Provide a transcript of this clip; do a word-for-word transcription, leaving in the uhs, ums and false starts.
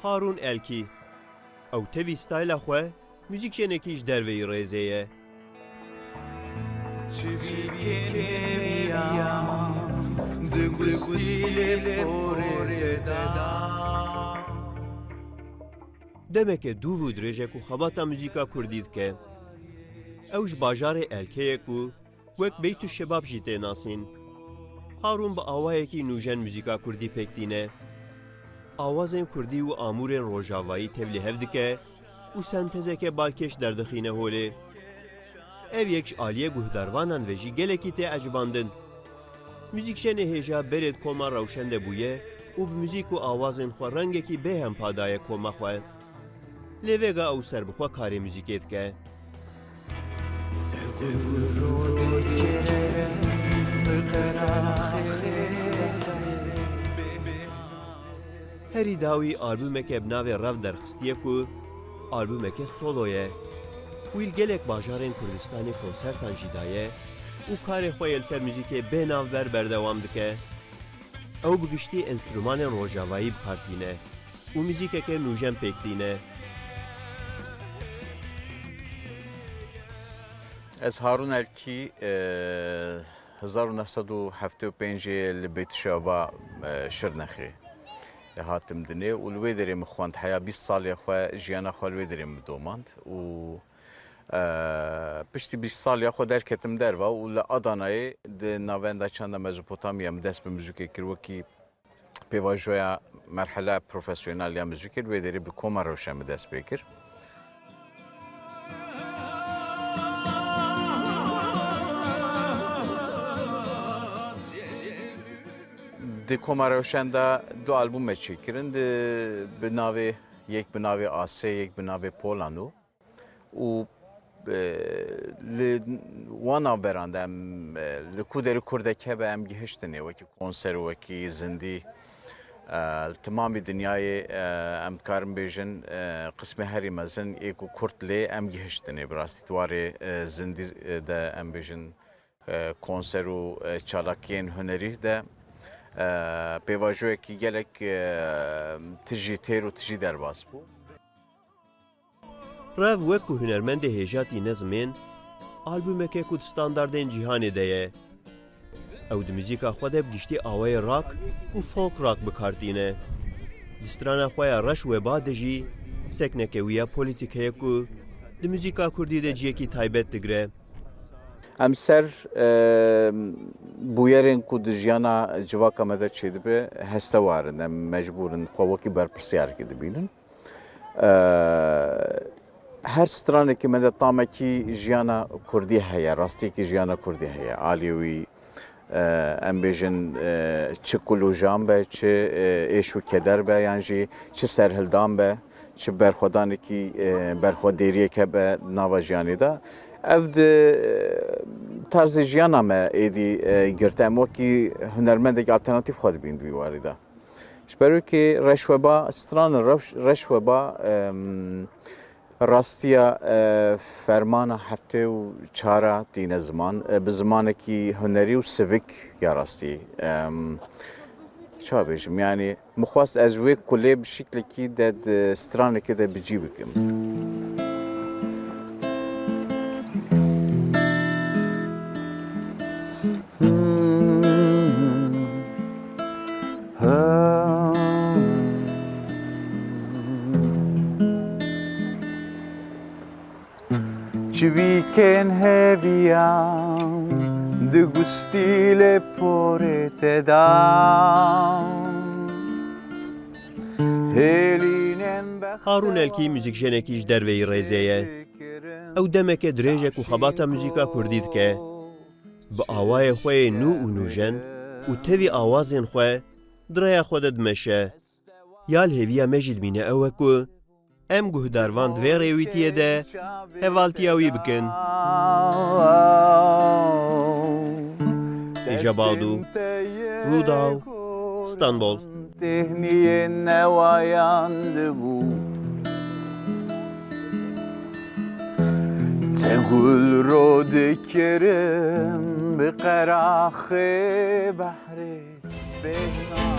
Harûn Elkî. Ew tevî stayla xwe muzîkjenekî ji derveyî rêzê ye. Çivîkê nêviyan di gustîlê porê te da. Demeke dûv û dirêj e ku xebata muzîka kurdî dike. Ew ji bajarê Elkê ye ku wek Beytuşşebab jî tê nasîn. Harûn bi awayekî nûjen muzîka kurdî pêk tîne. Awazên kurdî û amûrên rojavayî tevlî hev dike û sentezeke balkêş derdixîne holê. Ev yek ji aliyê guhdarvanan ve jî gelekî tê ecibandin. Muzîkjenê hêja berê di koma rewşen de bûye û bi muzîk û awazên xwe rengekî bêhempa daye koma xwe. Lê vêga ew serbixwe karê muzîkê dike. Herî dawî albûmeke bi navê Rev derxistiye ku albûmeke solo ye. Wî li gelek bajarên Kurdistanê konsertan jî daye û karê xwe yê li ser muzîkê bê navber berdewam dike. Ew bi giştî enstrûmanên rojavayî bi kar tîne û muzîkeke nûjen pêk tîne. Ez Harûn Elkî, e, hezar û neh sed û heftê û pêncê li Beytuşeba, e, Şirnexê hatim dinê û li wê derê min xwend. Heya bîst saliya xwe, jiyana xwe li wê derê min domand û, e, piştî bîst saliya xwe derketim derve û li Adanayê di Navenda Çanda Mezopotamya min dest bi muzîkê kir, wekî pêvajoya merhela profesyonel ya muzîkê, li wê derê bi koma rewşen min dest pê kir. Di koma rewşen de du albûm me çêkirin, di, bi navê, yek bi navê Asê, yek bi navê Polano. Û, e, li wan navberan de em, e, li ku derê kurdek hebe em gihiştinê, wekî konser û wekî zindî, e, li timamî dinyayê, e, em dikarin bêjin, e, qismê herî mezin ê ku kurd lê em gihiştinê. Bi rastî di warê, e, zindî, e, de em bêjin, e, konser û, e, çalakiyên hunerî de, e, pêvajoyekî gelek, e, tijî têr û tijî derbas bû. Rev wek ku hunermendê hêja tîne zimên, albûmeke ku di standardên cîhanê de ye. Ew di muzîka xwe de bi giştî awayê rock û folk rock bi kar tîne. Di strana xwe ya Reş Weba de jî sekneke wî ya polîtîk heye ku di muzîka kurdî de cihekî taybet digire. Em ser, e, bûyerên ku di jiyana civaka me de çêdibe hestewar in. Em mecbûr in xwe wekî berpirsiyarekî dibînin. E, her stranekî me de tamekî jiyana kurdî heye, rastiyekî jiyana kurdî heye. Alî wî, e, em bêjin, e, çi kul û jan be, çi, e, êş û keder be, yan jî çi serhildan be, çi berxwedanekî, e, berxwedêriyek hebe nava jiyanê de. Ev di, e, tarzê jiyana me êdî, e, girte. Em wekî hunermendekî alternatîf xwe dibînin di vî warî de. Ji ber wê kê Reşweba, strana Reş-, Reşweba, em, rastiya, e, fermana heftê û çara tîne ziman, e, bi zimanekî hunerî û sivik ya rastî. Em, çawa bêjim, yanî min xwest ez wê kulê bi şiklekî de di stranekê de bi cî bikim. Çivîkên heviyan di gustîlê porê te dan. Hêlînên Harûn Elkî muzîkjenekî ji derveyî rêzê ye. Ew demeke dirêj e ku xebata muzîka kurdî dike. Bi awayê xwe yê nû û nûjen û tevî awazên xwe di rêya xwe de dimeşe. Ya li hêviya me jî dimîne ew e ku em guhdarvan di vê rêwîtiyê de hevaltiya wî bikin. Hêja Badu, Rûdaw, Stenbol. Têhniyên newayan dibû. Te gul ro dikirin bi qeraxê behrê bêhna.